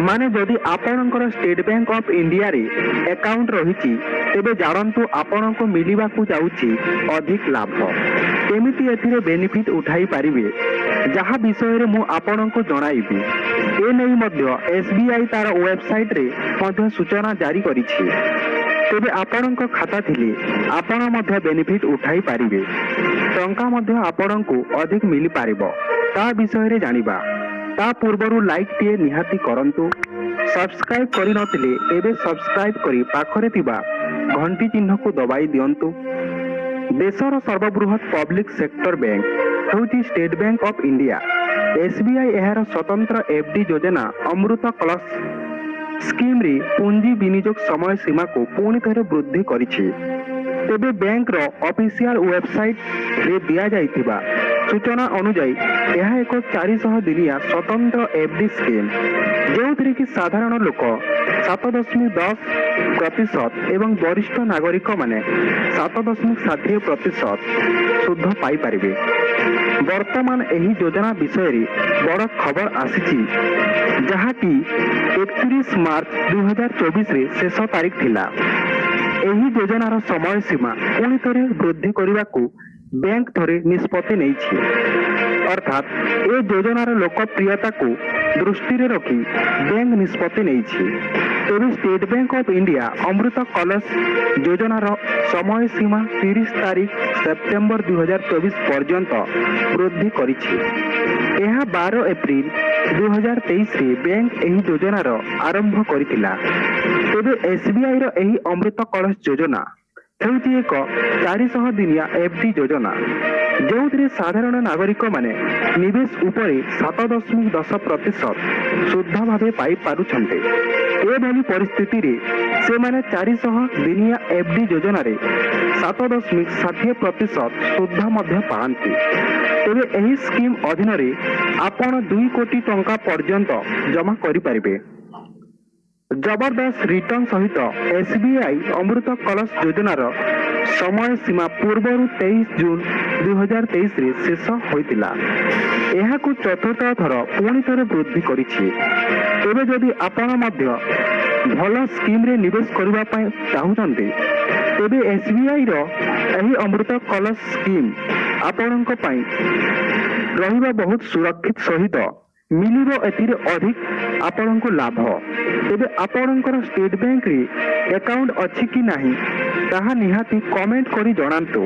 ମାନେ ଯଦି ଆପଣଙ୍କର ଷ୍ଟେଟ୍ ବ୍ୟାଙ୍କ ଅଫ୍ ଇଣ୍ଡିଆରେ ଆକାଉଣ୍ଟ ରହିଛି, ତେବେ ଜାଣନ୍ତୁ ଆପଣଙ୍କୁ ମିଳିବାକୁ ଯାଉଛି ଅଧିକ ଲାଭ। କେମିତି ଏଥିରେ ବେନିଫିଟ୍ ଉଠାଇ ପାରିବେ, ଯାହା ବିଷୟରେ ମୁଁ ଆପଣଙ୍କୁ ଜଣାଇବି। ଏ ନେଇ ମଧ୍ୟ ଏସବିଆଇ ତାର ୱେବସାଇଟରେ ମଧ୍ୟ ସୂଚନା ଜାରି କରିଛି। ତେବେ ଆପଣଙ୍କ ଖାତା ଥିଲେ ଆପଣ ମଧ୍ୟ ବେନିଫିଟ୍ ଉଠାଇ ପାରିବେ, ଟଙ୍କା ମଧ୍ୟ ଆପଣଙ୍କୁ ଅଧିକ ମିଳିପାରିବ। ତା ବିଷୟରେ ଜାଣିବା। ତା ପୂର୍ବରୁ ଲାଇକ୍ ଟିଏ ନିହାତି କରନ୍ତୁ। ସବସ୍କ୍ରାଇବ କରିନଥିଲେ ଏବେ ସବସ୍କ୍ରାଇବ କରି ପାଖରେ ଥିବା ଘଣ୍ଟି ଚିହ୍ନକୁ ଦବାଇ ଦିଅନ୍ତୁ। ଦେଶର ସର୍ବବୃହତ୍ ପବ୍ଲିକ ସେକ୍ଟର ବ୍ୟାଙ୍କ ହେଉଛି state bank of India. SBI ଏହାର ସ୍ୱତନ୍ତ୍ର ଏଫଡି ଯୋଜନା ଅମୃତ କଳସ ସ୍କିମ୍ରେ ପୁଞ୍ଜି ବିନିଯୋଗ ସମୟ ସୀମାକୁ ପୁଣି ଥରେ ବୃଦ୍ଧି କରିଛି। ତେବେ ବ୍ୟାଙ୍କର ଅଫିସିଆଲ ୱେବସାଇଟରେ ଦିଆଯାଇଥିବା ସୂଚନା ଅନୁଯାୟୀ, ଏହା ଏକ 400 ଦିନିଆ ସ୍ୱତନ୍ତ୍ର ଏଫଡି ସ୍କିମ୍, ଯେଉଁଥିରେ କି ସାଧାରଣ ଲୋକ 7.10% ଏବଂ ବରିଷ୍ଠ ନାଗରିକମାନେ 7.60% ସୁଧ ପାଇପାରିବେ। ବର୍ତ୍ତମାନ ଏହି ଯୋଜନା ବିଷୟରେ ବଡ଼ ଖବର ଆସିଛି, ଯାହାକି 31 ମାର୍ଚ୍ଚ 2024ରେ ଶେଷ ତାରିଖ ଥିଲା। ଏହି ଯୋଜନାର ସମୟ ସୀମା ପୁଣି ଥରେ ବୃଦ୍ଧି କରିବାକୁ ବ୍ୟାଙ୍କ ଥରେ ନିଷ୍ପତ୍ତି ନେଇଛି। ଅର୍ଥାତ୍ ଏ ଯୋଜନାର ଲୋକପ୍ରିୟତାକୁ ଦୃଷ୍ଟିରେ ରଖି ବ୍ୟାଙ୍କ ନିଷ୍ପତ୍ତି ନେଇଛି। ତେବେ ଷ୍ଟେଟ୍ ବ୍ୟାଙ୍କ ଅଫ୍ ଇଣ୍ଡିଆ ଅମୃତ କଳସ ଯୋଜନାର ସମୟ ସୀମା 30 ତାରିଖ ସେପ୍ଟେମ୍ବର 2024 ପର୍ଯ୍ୟନ୍ତ ବୃଦ୍ଧି କରିଛି। ଏହା 12 ଏପ୍ରିଲ 2023ରେ ବ୍ୟାଙ୍କ ଏହି ଯୋଜନାର ଆରମ୍ଭ କରିଥିଲା। ତେବେ ଏସବିଆଇର ଏହି ଅମୃତ କଳସ ଯୋଜନା ହେଉଛି ଏକ 400 ଦିନିଆ ଏଫଡି ଯୋଜନା, ଯେଉଁଥିରେ ସାଧାରଣ ନାଗରିକମାନେ ନିବେଶ ଉପରେ 7.10% ସୁଧ ଭାବେ ପାଇପାରୁଛନ୍ତି। ଏଭଳି ପରିସ୍ଥିତିରେ ସେମାନେ 400 ଦିନିଆ ଏଫଡି ଯୋଜନାରେ 7.60% ସୁଧ ମଧ୍ୟ ପାଆନ୍ତି। ତେବେ ଏହି ସ୍କିମ୍ ଅଧୀନରେ ଆପଣ 2 କୋଟି ଟଙ୍କା ପର୍ଯ୍ୟନ୍ତ ଜମା କରିପାରିବେ। ଜବରଦସ୍ତ ରିଟର୍ନ ସହିତ ଏସବିଆଇ ଅମୃତ କଳସ ଯୋଜନାର ସମୟ ସୀମା ପୂର୍ବରୁ 23 ଜୁନ 2023ରେ ଶେଷ ହୋଇଥିଲା। ଏହାକୁ ଚତୁର୍ଥ ଥର ପୁଣି ଥରେ ବୃଦ୍ଧି କରିଛି। ତେବେ ଯଦି ଆପଣ ମଧ୍ୟ ଭଲ ସ୍କିମ୍ରେ ନିବେଶ କରିବା ପାଇଁ ଚାହୁଁଛନ୍ତି, ତେବେ ଏସବିଆଇର ଏହି ଅମୃତ କଳସ ସ୍କିମ୍ ଆପଣଙ୍କ ପାଇଁ ରହିବ ବହୁତ ସୁରକ୍ଷିତ ସହିତ ମିଳିବ ଏଥିରେ ଅଧିକ ଆପଣଙ୍କୁ ଲାଭ। ତେବେ ଆପଣଙ୍କର ଷ୍ଟେଟ୍ ବ୍ୟାଙ୍କରେ ଆକାଉଣ୍ଟ ଅଛି କି ନାହିଁ, ତାହା ନିହାତି କମେଣ୍ଟ କରି ଜଣାନ୍ତୁ।